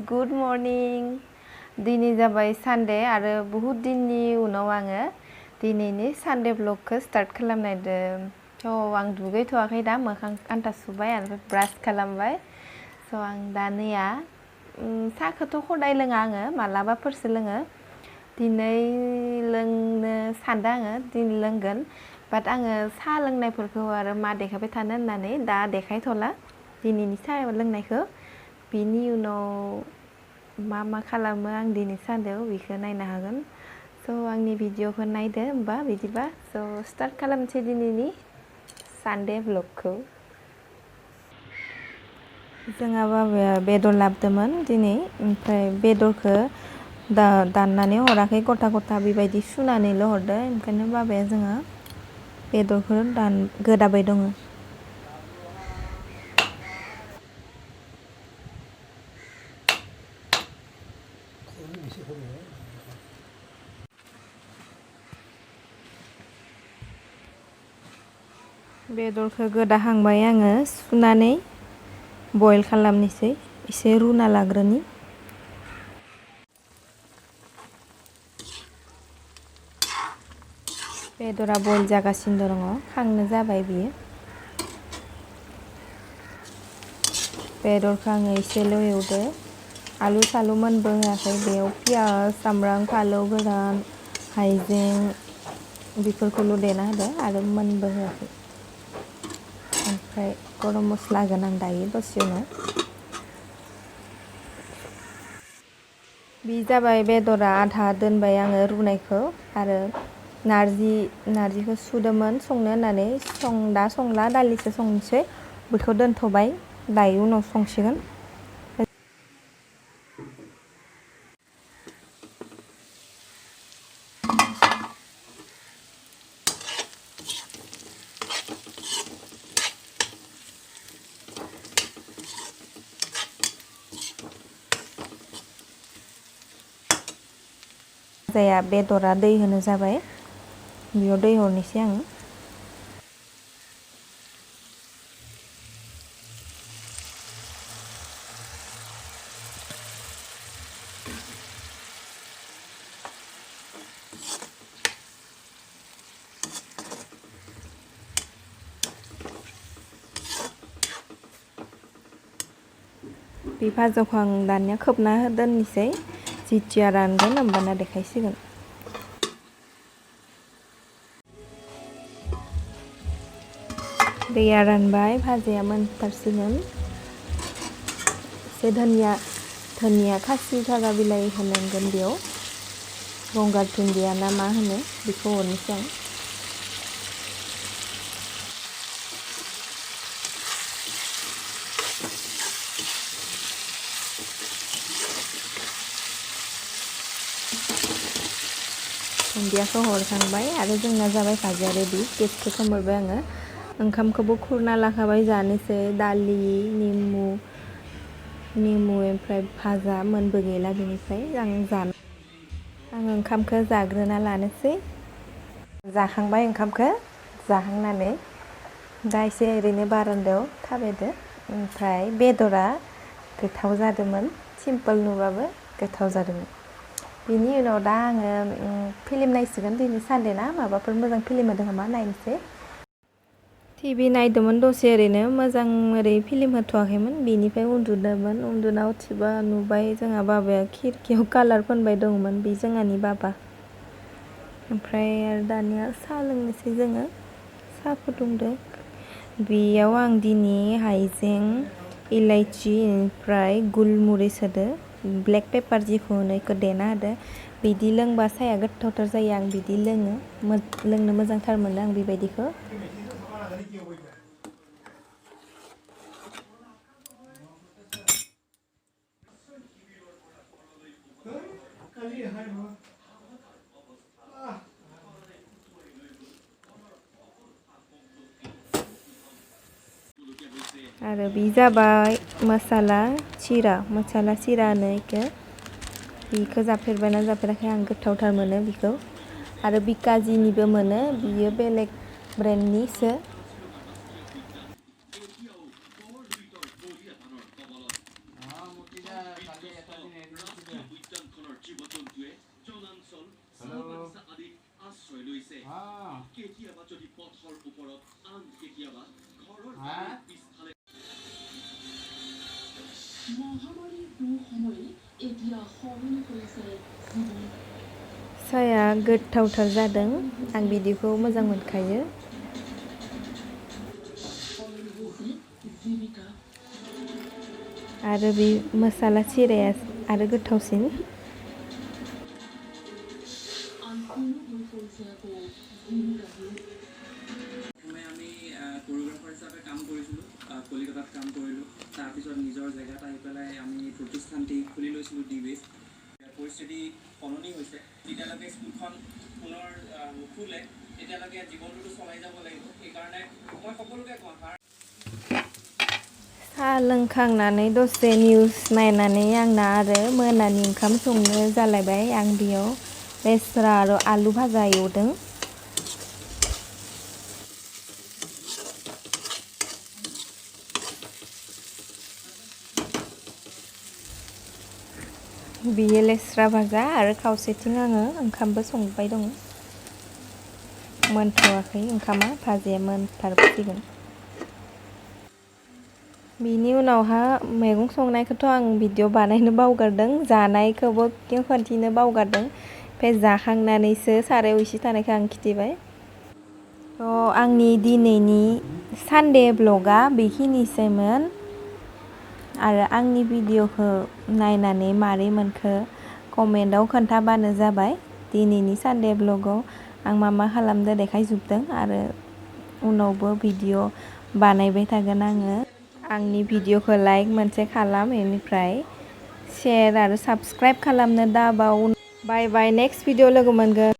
good morning दिनै जाबाय Sunday आरो बहुत दिननि उनाव आङो दिनैनि सानडे ब्लगखौ स्टार्ट खालामनायदों थ' आं दुगैथ'वाखै दा मोखां आन्था सुबाय आरो ब्रास खालामबाय स' आं दा नैया साहाखौथ' हदाय लोङा आङो मालाबाफोरसो लोङो दिनै लोंनो सानदों आङो दिनै लोंगोन बाट आङो साहा लोंनायफोरखौ आरो मा देखायबाय थानो होननानै दा देखायथ'ला दिनैनि साहा लोंनायखौ बिनि उनाव मा खालामो आं दिनै सानदेआव बेखौ नायनो हागोन स' आंनि भिडिअखौ नायदो होमबा बिदिबा स' स्टार्ट खालामनोसै दिनैनि सानडे ब्लगखौ जोंहा बाबाया बेदर लाबोदोंमोन दिनै ओमफ्राय बेदरखौ दाननानै हराखै गथा गथा बेबायदि सुनानैल' हरदो ओंखायनो बाबाया जोंहा बेदरखौ गोदाबाय दङ बेदरखौ गोदाहांबाय आङो सुनानै बयल खालामनोसै एसे रुना लाग्रोनि बेदरा बयल जागासिनो दङ खांनो जाबाय बियो बेदरखौ आङो एसेल' एवदो आलु सालु मोनबो होआखै बेयाव पियास सामब्राम फालौ गोरान हाइजें बेफोरखौल' देना होदो आरो मोनबो होआखै ओमफ्राय गरम मस्ला होगोन आं दायो दसे उनाव बे जाबाय बेदरा आधा दोनबाय आङो रुनायखौ आरो नारजिखौ सुदोंमोन संनो होननानै दा संला दालिसो संनोसै बेखौ दोनथ'बाय दायो उनाव संसिगोन जाया बेदरा दै होनो जाबाय बेयाव दै हरनोसै आं बे भाजाखौ आं दानिया खोबना दोननोसै जिथिया रानगोन होमबाना देखायसिगोन दैया रानबाय भाजाया मोनथारसिगोन एसे धनिया खासि थारा बिलाइ होनांगोन बेयाव गंगार दुन्दिया ना मा होनो बेखौ हरनोसै आं दुन्दियाखौ हरखांबाय आरो जोंना जाबाय भाजिया रेडि गेसखौ खोमोरबाय आङो ओंखामखौबो खुरना लाखाबाय जानोसै दालि निमु ओमफ्राय भाजा मोनबो गैला बेनिफ्राय आं ओंखामखौ जाग्रोना लानोसै जाखांबाय ओंखामखौ जाखांनानै दा एसे ओरैनो बारान्दायाव थाबायदो ओमफ्राय बेदरा गोथाव जादोंमोन सिम्पोल नुबाबो गोथाव जादोंमोन बिनि उनाव दा आङो फिल्म नायसिगोन दिनै सानडे ना माबाफोर मोजां फिल्म होदों नामा नायनोसै टिभि नायदोंमोन दसे ओरैनो मोजां ओरै फिल्म होथ'वाखैमोन बेनिफ्राय उन्दुदोंमोन उन्दुना उथिबा नुबाय जोंहा बाबाया खिरखियाव कालार फोनबाय दंमोन बे जोंहानि बाबा ओमफ्राय आरो दानिया साहा लोंनोसै जोङो साहा फुदुंदो बेयाव आं दिनै हाइजें इलाइचि ओमफ्राय गुलमुरिस होदो ब्लेक पेपार जिखौ होनो बेखौ देना होदो बिदि लोंबा साहाया गोथावथार जायो आं बिदि लोंनो मोजांथार मोनो आं बेबायदिखौ आरो बे जाबाय मसाला सिरा होनो बेखौ जाफेरबायना जाफेराखै आं गोथावथार मोनो बेखौ आरो बि काजिनिबो मोनो बियो बेलेग ब्रेन्डनिसो साया गोथावथार जादों आं बिदिखौ मोजां मोनखायो आरो बे मसाला चिराया आरो गोथावसिन কোৰিওগ্ৰাফাৰ হিচাপে কাম কৰিছিলোঁ কলিকতাত কাম কৰিলোঁ তাৰপিছত নিজৰ জেগাত আহি পেলাই আমি প্ৰতিষ্ঠানটি খুলি লৈছিলোঁ ডিবেছ পৰিস্থিতি সলনি হৈছে যেতিয়ালৈকে স্কুলখন পুনৰ নুখুলে তেতিয়ালৈকে জীৱনটোতো চলাই যাব লাগিব সেইকাৰণে মই সকলোকে কওঁ साहा लोंखांनानै दसे निउस नायनानै आंना आरो मोनानि ओंखाम संनो जालायबाय आं बेयाव लेस्रा आरो आलु भाजा एवदों बियो लेस्रा भाजा आरो खावसेथिं आङो ओंखामबो संबाय दं मोनथ'वाखै ओंखामा भाजाया मोनथारसिगोन बिनि उनावहा मैगं संनायखौथ' आं भिडिअ बानायनो बावगारदों जानायखौबो खोन्थिनो बावगारदों ओमफ्राय जाखांनानैसो सारायाव इसे थानायखौ आं खिथिबाय आंनि दिनैनि सानडे ब्लगा बेखिनिसैमोन आरो आंनि भिडिअखौ नायनानै मारै मोनखो कमेन्टआव खोन्थाबानो जाबाय दिनैनि सानडे ब्लगाव आं मा खालामदो देखायजोबदों आरो उनावबो भिडिअ बानायबाय थागोन आङो आंनि भिडिअखौ लाइक मोनसे खालाम बेनिफ्राय शेयार आरो साबस्क्राइब खालामनो दाबाव बाय बाय नेक्स्ट भिडिअ लोगो मोनगोन